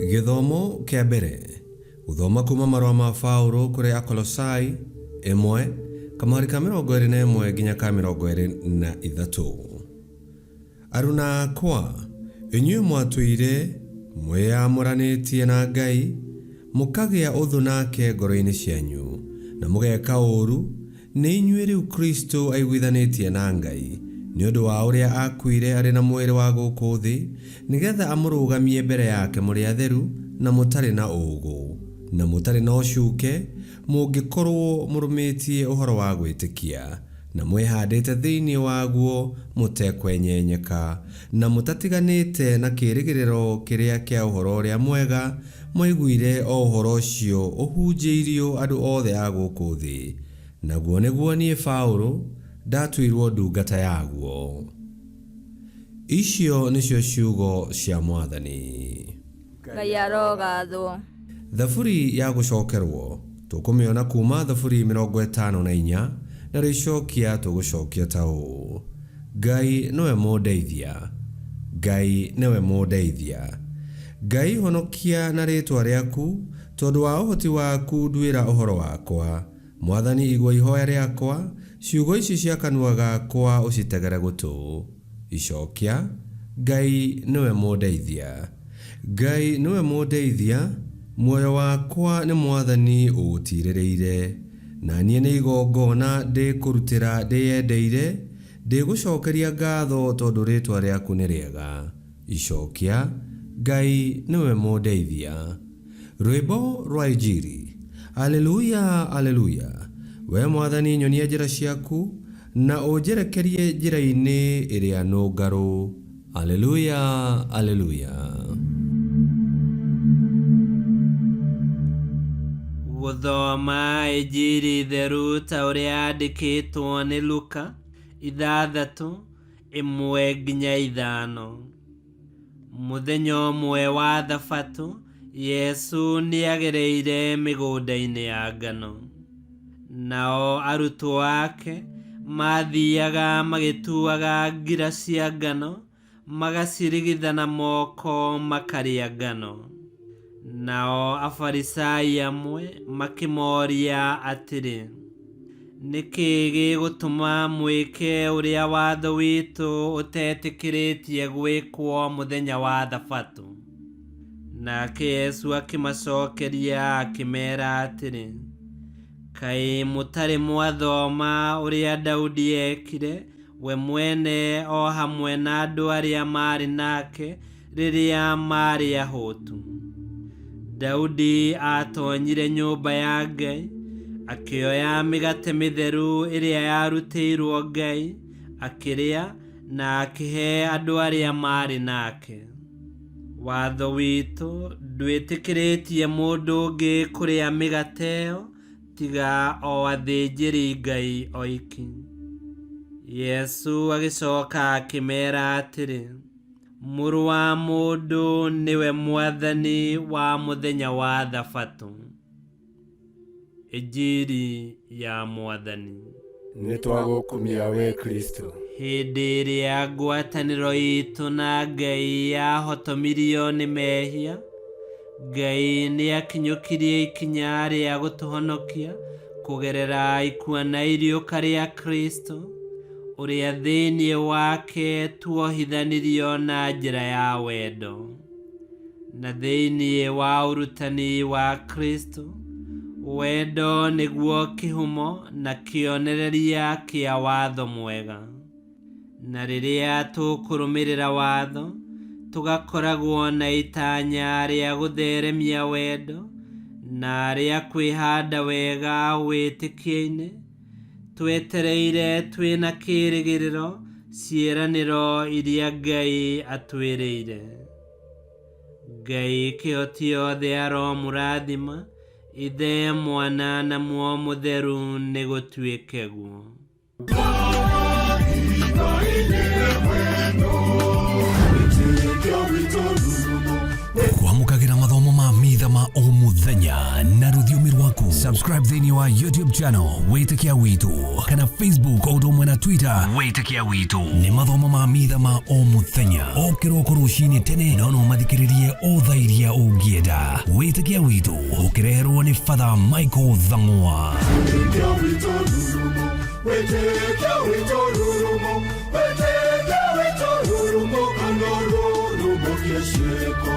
Gĩthomo kĩa mbere gũthoma kuma marũa ma Paũlũ kũrĩ Akolosai 1 kamũhari ka 21 nginya ka 23. Aruna akwa, inyuĩ mwatũire mwĩyamũranĩtie na Ngai, mũkagĩa ũthũ nake ngoro-inĩ cianyu, na mũgeka ũũru, Nĩ inyuĩ rĩu Kristo aiguithanĩtie na Ngai, nĩ ũndũ wa ũrĩa aakuire arĩ na mwĩrĩ wa gũkũ thĩ, nĩ getha amũrũgamie mbere yake mũrĩ atheru na mũtarĩ na ũũgũ, na mũtarĩ na ũcuke, mũngĩkorũo mũrũmĩtie ũhoro wa gwĩtĩkia, na mwĩhandĩte thĩinĩ waguo mũtekwenyenyeka, na mũtatiganĩte na kĩĩrĩgĩrĩro kĩrĩa kĩa Ũhoro-ũrĩa-Mwega mwaiguire o ũhoro ũcio ũhunjĩirio andũ othe a gũkũ thĩ, naguo nĩguo niĩ Paũlũ ndatuirwo ndungata yaguo. Icio nĩcio ciugo cia Mwathani. Ngai arogathwo. Thaburi ya gũcokerwo tũkũmĩona kuma Thaburi 54, narĩo icokia tũgũcokia ta ũũ: Ngai nĩwe mũndeithia, Ngai nĩwe mũndeithia. Ngai honokia na rĩĩtwa rĩaku, tondũ wa ũhoti waku nduĩra ũhoro wakwa. Mwathani igua ihoya rĩakwa, ciugo ici cia kanua gakwa ũcitegere gũtũ. Icokia, Ngai nĩwe mũndeithia. Ngai nĩwe mũndeithia, muoyo wakwa nĩ Mwathani ũũtiirĩrĩire. Na niĩ nĩ igongona ndĩkũrutĩra ndĩyendeire, ndĩgũcokeria ngatho tondũ rĩĩtwa rĩaku nĩ rĩega. Icokia, Ngai nĩwe mũndeithia. Rwĩmbo rwa Injiri. Aleluya, Aleluya. Wee Mwathani nyonia njĩra ciaku, na ũnjerekerie njĩra-inĩ ĩrĩa nũngarũ. Aleluya, Aleluya. Gũthoma Injiri theru ta ũrĩa yandĩkĩtwo nĩ Luka, 6, 1-5. Mũthenya ũmwe wa Thabatũ, Yesũ nĩagereire mĩgũnda-inĩ ya ngano. Nao arutwo ake maathiaga magĩtuaga ngira cia ngano, magacirigitha na moko makarĩa ngano. Nao Afarisai amwe makĩmoria atĩrĩ, Nĩ kĩĩ gĩgũtũma mwĩke ũrĩa watho witũ ũtetĩkĩrĩtie gwĩkwo mũthenya wa Thabatũ? Nake Yesu akĩmacokeria akĩmeera atĩrĩ, Kaĩ mũtarĩ mwathoma ũrĩa Daudi eekire we mwene o hamwe na andũ arĩa maarĩ nake rĩrĩa maarĩ ahũtu? Daudi aatonyire nyũmba ya Ngai, akĩoya mĩgate mĩtheru ĩrĩa yarutĩirwo Ngai, akĩrĩa na akĩhe andũ arĩa maarĩ nake. Watho witũ ndwĩtĩkĩrĩtie mũndũ ũngĩ kũrĩa mĩgate ĩyo tiga o athĩnjĩri-Ngai oiki. Yesũ agĩcoka akĩmeera atĩrĩ, Mũrũ wa mũndũ nĩwe mwathani wa mũthenya wa Thabatũ. Injiri ya Mwathani. Nĩtwagũkumia wee Kristũ. Hĩndĩ ĩrĩa ngwatanĩro itũ na Ngai yahotomirio nĩ mehia, Ngai nĩakinyũkirie ikinya rĩa gũtũhonokia kũgerera ikua na iriũka rĩa Kristo, ũrĩa thĩinĩ wake tuohithanirio na njĩra ya wendo. Na thĩinĩ wa ũrutani wa Kristo, wendo nĩguo kĩhumo na kĩonereria kĩa watho mwega. Na rĩrĩa tũkũrũmĩrĩra watho, tũgakoragwo na itanya rĩa gũtheremia wendo na rĩa kwĩhanda wega wĩtĩkio-inĩ, twetereire twĩ na kĩĩrĩgĩrĩro ciĩranĩro iria Ngai atwĩrĩire. Ngai kĩhoti othe aromũrathima, Ithe, Mwana na Muoyo Mũtheru, nĩgũtuĩke guo. Kwamũkagĩra mathomo ma mitha ma o mũthenya na rũthiomi rwaku. Subscribe thĩinĩ wa YouTube channel Wĩtĩkia Witũ kana Facebook o ũndũ ũmwe na Twitter Wĩtĩkia Witũ. Nĩ mathomo ma mitha ma o mũthenya o kĩroko rũcinĩ tene, no no mathikĩrĩrie o thaa iria ũngĩenda. Wĩtĩkia Witũ ũkĩreherwo nĩ Father Michael Thang'wa. Wĩtĩkia witũ rurumo, wĩtĩkia witũ rurumo, wĩtĩkia witũ rurumo, kana rurumo kĩciĩko.